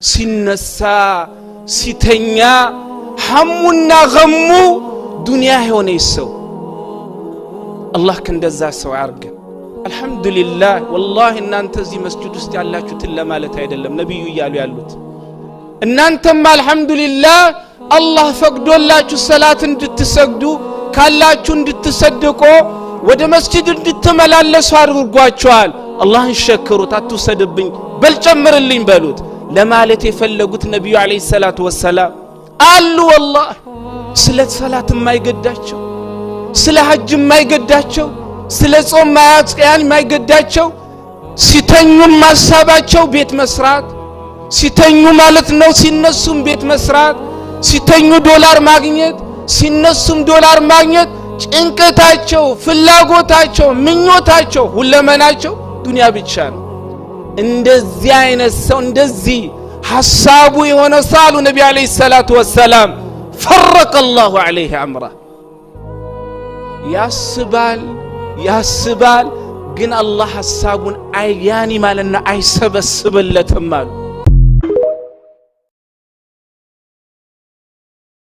ሲነሳ ሲተኛ ሐሙና ገሙ ዱንያ የሆነ ሰው፣ አላህ ከእንደዛ ሰው አያርገን። አልሐምዱሊላህ፣ ወላሂ እናንተ እዚህ መስጅድ ውስጥ ያላችሁትን ለማለት አይደለም ነቢዩ እያሉ ያሉት። እናንተም አልሐምዱሊላህ አላህ ፈቅዶላችሁ ሰላት እንድትሰግዱ፣ ካላችሁ እንድትሰድቆ፣ ወደ መስጅድ እንድትመላለሱ አድርጓቸዋል። አላህን ሸክሩት፣ አትውሰድብኝ በል ጨምርልኝ በሉት ለማለት የፈለጉት ነቢዩ ዓለይሂ ሰላቱ ወሰላም አሉ። ወላሂ ስለ ሰላት የማይገዳቸው፣ ስለ ሐጅ የማይገዳቸው፣ ስለ ጾም ማያጽያን የማይገዳቸው፣ ሲተኙም ሀሳባቸው ቤት መስራት፣ ሲተኙ ማለት ነው፣ ሲነሱም ቤት መስራት፣ ሲተኙ ዶላር ማግኘት፣ ሲነሱም ዶላር ማግኘት፣ ጭንቀታቸው፣ ፍላጎታቸው፣ ምኞታቸው፣ ሁለመናቸው ዱንያ ብቻ ነው። እንደዚህ አይነት ሰው፣ እንደዚህ ሐሳቡ የሆነ ሰው አሉ ነቢ ዓለይሂ ሰላቱ ወሰላም፣ ፈረቀ አላሁ ዐለይሂ አምራ። ያስባል ያስባል፣ ግን አላህ ሐሳቡን ያኒ ማለት ነው አይሰበስብለትም አሉ።